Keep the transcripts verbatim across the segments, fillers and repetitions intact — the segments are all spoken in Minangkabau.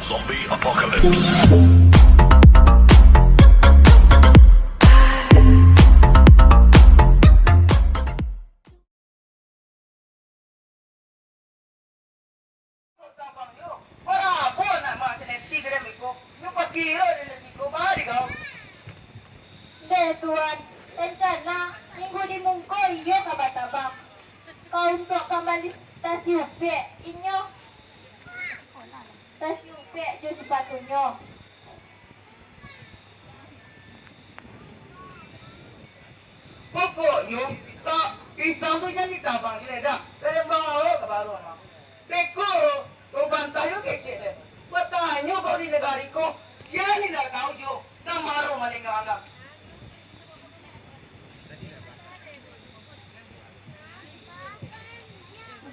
Zombie Apocalypse. Kok tabang yo? Bara apo anak mak si Neti ka den beko? Nyo pakiro den di siko, baa di kau? Ndeh, Tuan, rancana minggu di mungko iyo ka batabang. Ka untuak pambali tasi upek, inyo tasi upek jo sipatunyo. Pokoknyo, sa-, pisang tu jan ditabang juo dah. Ka den bao ka baruah mah. Beko, lo bantah yo kecek deh. Batanyo kau di nagari ko, sia nan indak tau jo, nan baru malenggang alam.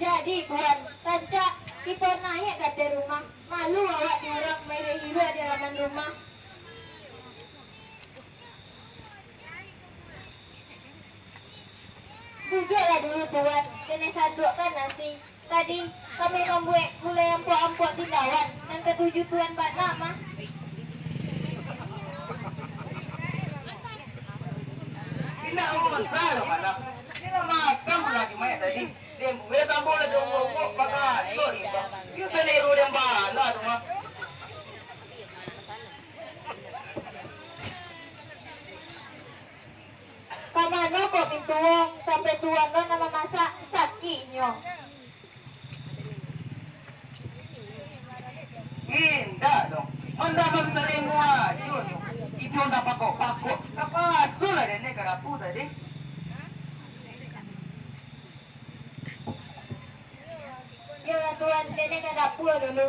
Jadi, Tuan, rancak kito naiak ka ateh rumah. Malu awak di urang, mairuak-iruak di alaman rumah. Duduaklah dulu, Tuan, den saduakkan nasi. Tadi kami mambuek gulai ampok-ampok tindawan, nan katuju Tuan bana mah. Indak masalah, Pak. Dia lah makan pun lagi mayat tadi. Dia buek sambal lah jongkok-jongkok, pakai kok ni, Pak. Dia saliru dia bana tu, Pak. Ka mano kok mintuo, sampai Tuan lo nan mamasak, sakik inyo. Indak doh. Mandamam salimo ajo tu. Iduang ka pakok-pakok, ka pasulah den ka dapua tadi. Iyolah, Tuan, den ka dapua dulu.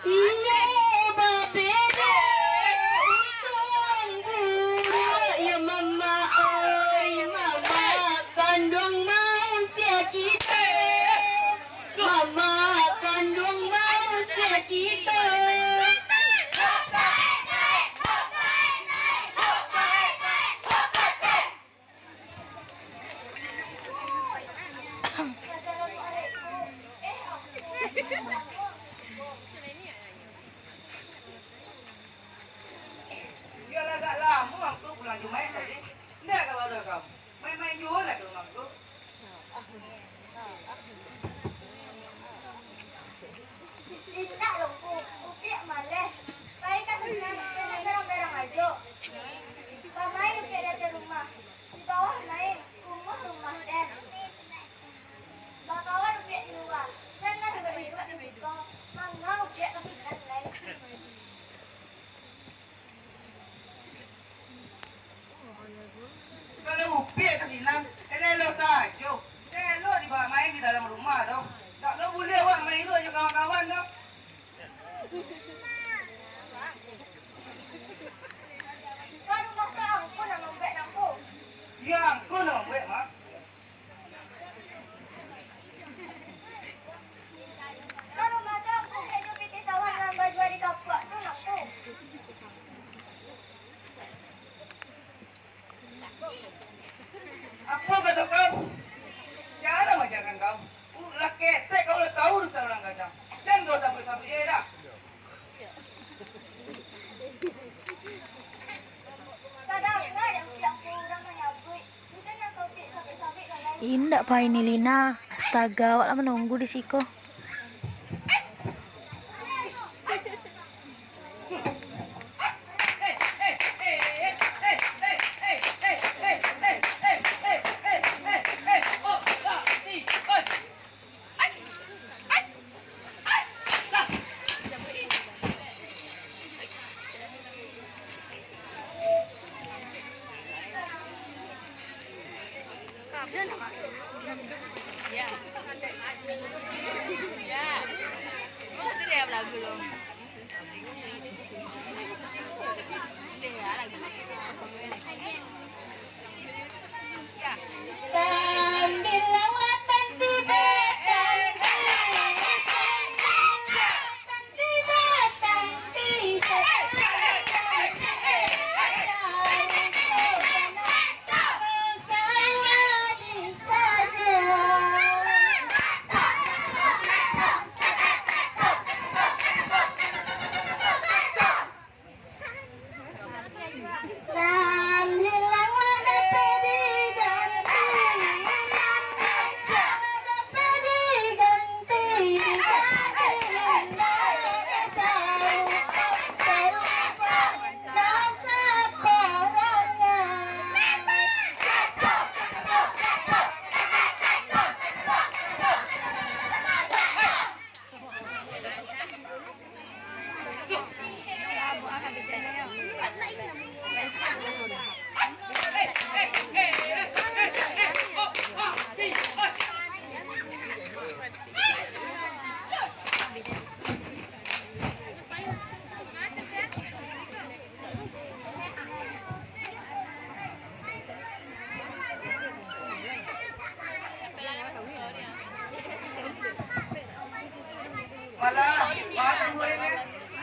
Iyo, babeda untuang buruak, yo mama oi, mama kanduang manusia kito. Mama kanduang manusia kito. Iyo lah, agak lamo ang tu pulang Jumaik tadi. Indak ka baru kamu. Main-main juo lah ka rumah tu. Indak doh, Ngku. Upiak maleh. Pai ka sinan, kena barang-barang ajo. Bamain Upiak di ateh rumah. Di bawah lain, rumah-rumah den. Bakawan Upiak di lua. Jan lah bairuak di siko. Manga Upiak ka sinan lai. Kalau Upiak ka sinan, elok-elok sajo. Elok di Ketek kau lah tahu urusan orang gadang. Jan kau sabik-sabik, eh, dah. Indak pai ni, Lina. Astaga, awak lah manunggu di siko. Ya. Ya. Itu dia lagu lo. Malah, malah gue ini.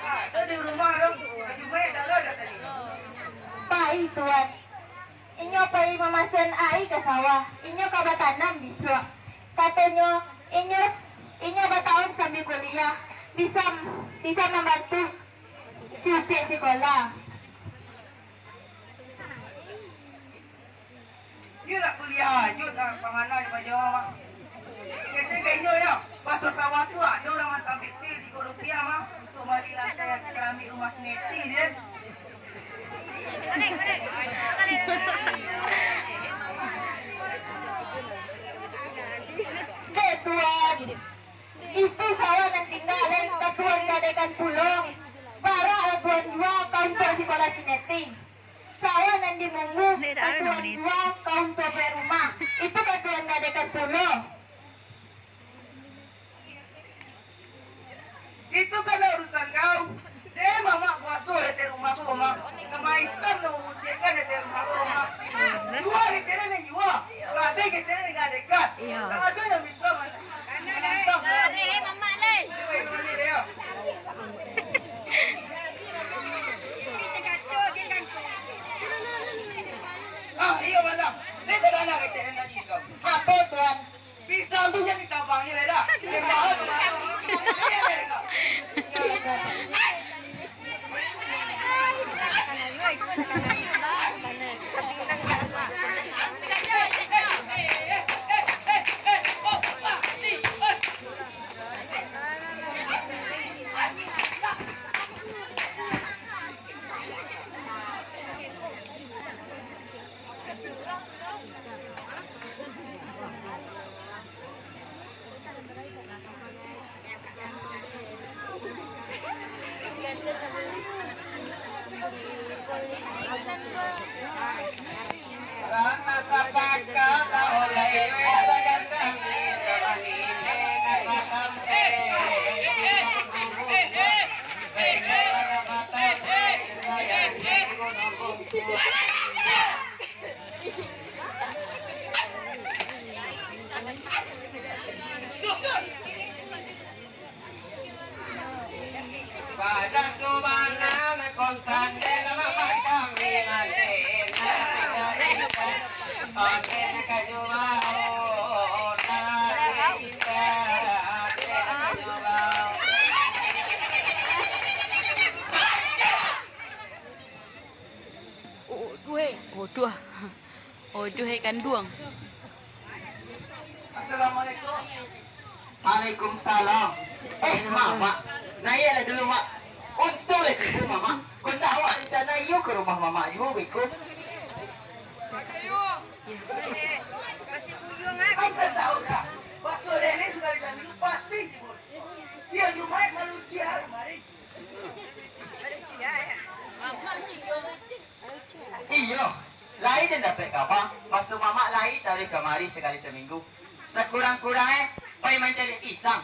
Ada di rumah tu. Baju baik dah ada tadi. Pai, Tuan. Inyo pai mamasan aia ka sawah. Inyo ka batanam bisuak. Katonyo, inyo, inyo bataun sambil kuliah. Bisa, bisa mambantu si Upiak sikolah. Iyo nak kuliah, Jun, nak pamana di Pajawa, Mak. Kecek ka inyo, yo. Baso sawah tu, ado urang mantang pitil tigo rupiah, Mak, untuak bali lantai keramik rumah si Neti, dia. Dek Tuan, itu sawah nan tingga, lai ka Tuan gadaikan pulo. Parak lah Tuan jua ka untuak sikolah si Neti. Sawah nan di Munggu, ka Tuan jua ka untuak bali rumah. Itu ka Tuan gadaikan pulo. Itu kan urusan kau. Deh, mamak kuaso di rumah ko, Mak. Kamaikan lo mutiakan di rumah ko, Mak. Jua kecil ni jua. Latih kecil ni gadaikan. Iyo. Kalau ada yang bisa, Mak. Karena dari, dari mamak lai. Ah, iyo, Madam. Ni tagana kecil ni tadi tu. Apo, Tuan? Pisang tu jadi tabang je lah dah. Dia mahal tu, mahal. Padan tu bana kontan, di lama pandang di nanti, nanti dari kita, oke, nak jumpa, oh, dari kita. Duah. Ojoh ai kanduang. Assalamualaikum. Waalaikumsalam. Eh, Mamak. Naiaklah dulu, Mak. Untuang lah tibo, Mamak. Kok ndak awak rencana iyo ka rumah Mamak juo beko. Angkan tahu tak? Waktu nenek sudah di Sambilu, pasti tibo. Iyo, Jumaik maluncih hari kemarin. Iyo, lai den dapek kaba, maso Mamak lai taruih kamari sakali saminggu. Sakurang-kurang, eh, pai mancari pisang.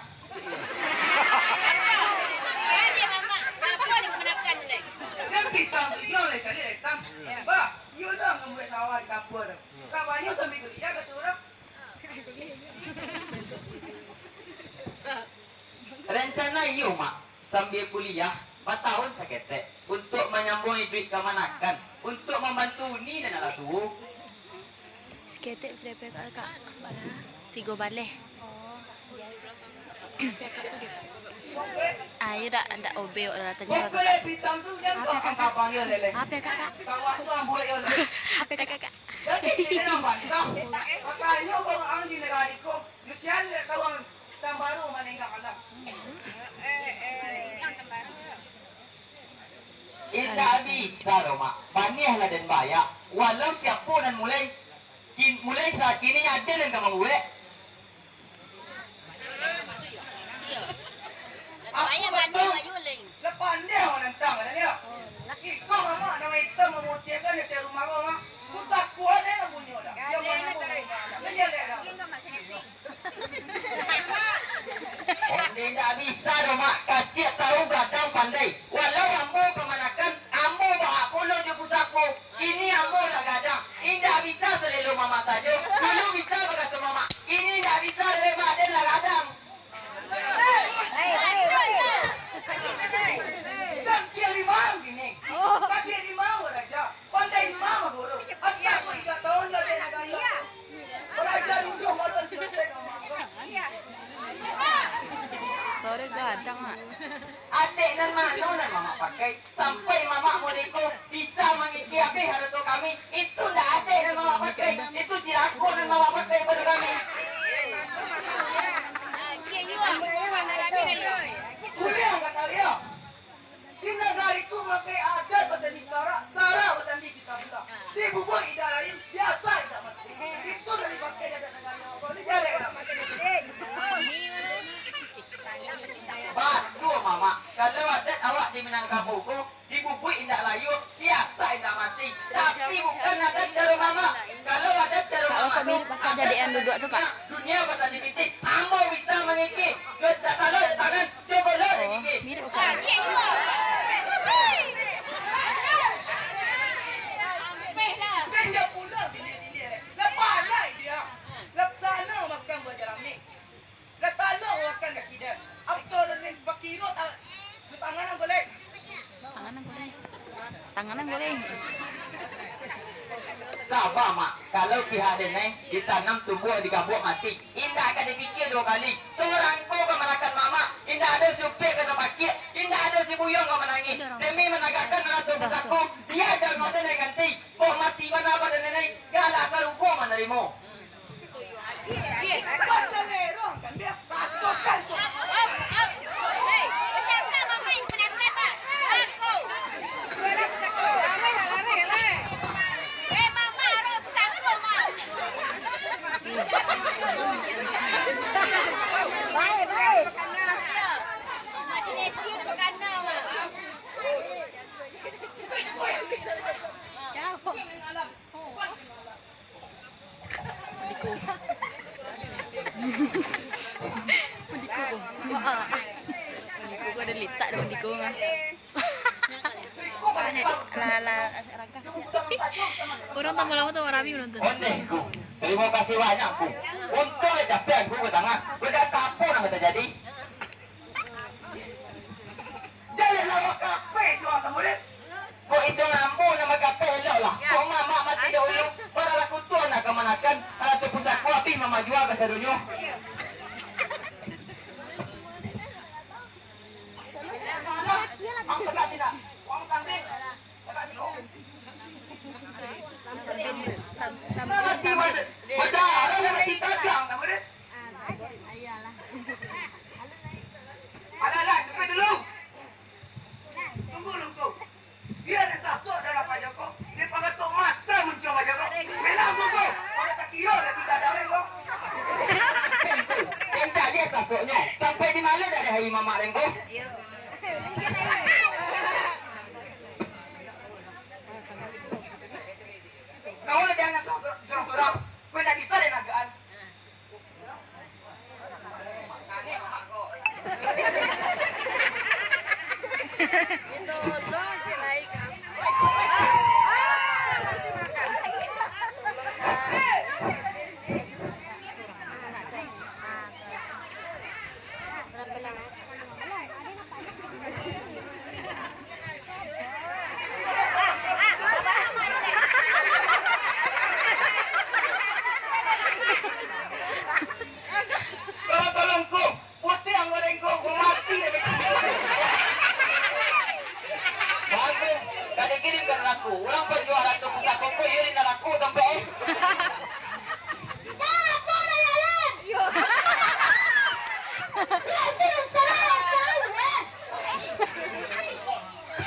Nan pisang tu iyo lai cari, eh, Tam. Bah, iyo lah mambuek sawah di kapua tu. Kabanyo sambil kuliah, kata urang. Rencana iyo, Mak, sambia kuliah, batahun saketek, untuak manyambuang iduik kamanakan, untuak mambantu uni nan alah tuo. Saketek, Kak. Tigo baleh. Ayo dak, dak obe wak datang juo, Kak. Apo, Kak? Apo, Kak? Apo, Kak? Apo, Kak? Jadi, kini nampak kita. Makanya orang di negara iko, Lucian dak tahu, Tambaru maninggal alam. Indak bisa doh, Mak. Baniah lah den bayak. Walau siapo nan mulai, kin-, mulai sakini aden nan ka mambuek. Iyo. Apo batua? Lah pandai awak nantang, kan, yo? Iko, Mamak, nan itam mamutiahkan di rumah awak, Mak. Pusako ado nan punyo dah. Yo, Mamak, Mamak. Lah jaleh dah. Onde indak bisa doh, Mak. Kaciak tahu, gadang pandai. Walau ambo kamanakan, ambo bahak pulo jo pusako. Kini ambo lah gadang. Indak bisa salelo Mamak sajo. Dulu bisa bakato Mamak. Kini indak bisa, dek Mak, den lah gadang. Gantian di ma kini? Gantian di ma, Raja? Pandai di ma, Guru? Ati aku tiga tahun lah di nagari aku. Raja dulu baru selesai ngomong. Sore gadang, Mak. Atek nan mano nan Mamak pakai? Sampai Mamak modeko bisa mangikik abih harato kami, itu ndak atek nan Mamak pakai, itu cilako nan Mamak pakai pado kami. Buliah ka kalian. Di nagari ko makai adat basandi sara, sara basandi kitabullah. Dibubuik indak layua, diasah indak mati. Itu dari pakai adat nagari awak. Ini jaleh lah. Batua, Mamak. Kalau adat awak di Minangkabau ko, dibubuik indak layua, diasah indak mati. Tapi bukan adat caro Mamak. Kalau adat caro Mamak tu, adat dunia basandi pitih, ambo bisa mangikik. Duit tak talok di tangan, cubo lo di gigi. Mirip bukan? Jangan pulang sini-sini, eh. Lah palai dia. Lah sana makan buah jerami. Lah talok makan kaki dia. Apa tu ni, bakiro tak? Tangan ang boleh. Tangan ang boleh. Tangan ang boleh. Saba, Mak. Kalau pihak denai ditanam tumbuah di gabuak mati, indak ka dipikia duo kali. Sorang ko kamanakan Mamak, indak ado si Upik ka tapakiak, indak ado si Buyuang ka manangih. Demi managakkan rasa pusako, dia jan mati nan ganti. Boh mati bana pado denai, galak sarugo manarimo. Baik, baik. Jauh. Mandiko. Mandiko ko. Mandiko ko ado letak dah mandiko mah. Lah, lah, rangkah. Urang tambah lamo tambah rami manonton. Ondeh, Ku. Tarimo kasih banyak, Ku. Untuang lah capek Ku ka tangah. Bada apo nan ka tajadi? Jaleh lah, awak kapeh tu, awak tamurid. Kok itu ngambu nan bakapeh elok lah. Kok mamak mati dahulu, baralah kutuan nak kamanakan, alah tu pusako abih mamak jua kasadonyo. Ang tagak sida. Ang tagak. Tagak siko. Di mana? Badalah nak didagang nama dia. Alah, alah, cepat dulu. Tunggu dulu. Dia ada sasok dalam Pak Joko. Dia pagatok mata muncul Pak Joko. Melang tunggu. Orang tak kira dah tidak ada orang. Tentu. Encak dia sasoknya. Sampai di mana dah ada hari mamak Rengko? Kalau dia anak sorang-sorang, kau tak bisa dia nagaan. Tolong, tolong, ko. Putiang goreng ko, ko mati. Bagus. Tadi kirim ka naraku. Urang panjua rato pusako ko, iyo di naraku sampai.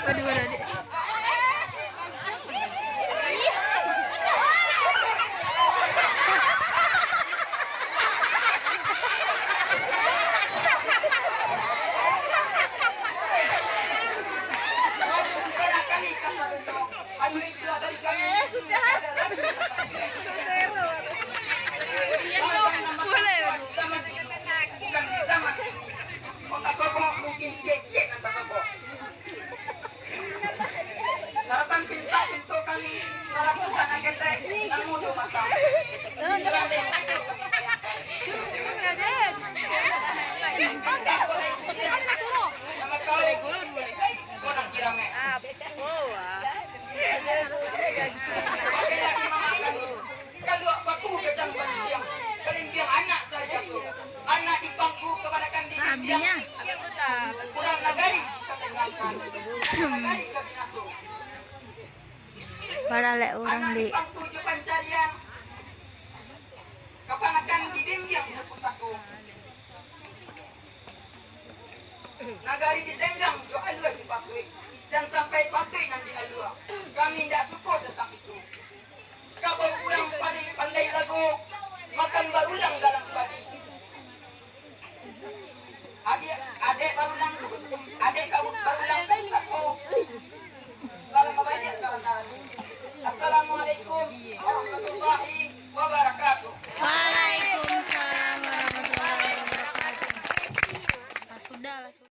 Waduh, waduh, adik. Anu istilah dari kami. Eh, sudah. Ada lagi. Iya, no. Boleh. Zaman dulu. Bukan di zaman dulu. Kota Sobo mungkin ciek-ciek nan tasabok. Harapan cinta untuk kami melakukan angketek namu dua mata. Nama kau, kau nak kira, Mek? Apo, ah? Kaluak paku gadang balimbiang, balimbiang anak sajo tu. Anak di pangku kabanakan di limbiang. Urang nagari ka tinggalkan, urang nagari ka binaso. Parah lek urang di pangku jo pancarian, kabanakan di limbiang jo pusako. Nagari ditenggang jo alua dipatuik, jan sampai patuik nan di alua. Kami indak suko tantang itu. Kabau urang pandai, pandai lagu, makan barulang dalam padi. Adek, adek barulang, adek kau barulang, aku. Salam banyak, salam. Assalamualaikum warahmatullahi wabarakatuh. Waalaikumsalam warahmatullahi wabarakatuh. Ah, sudah lah.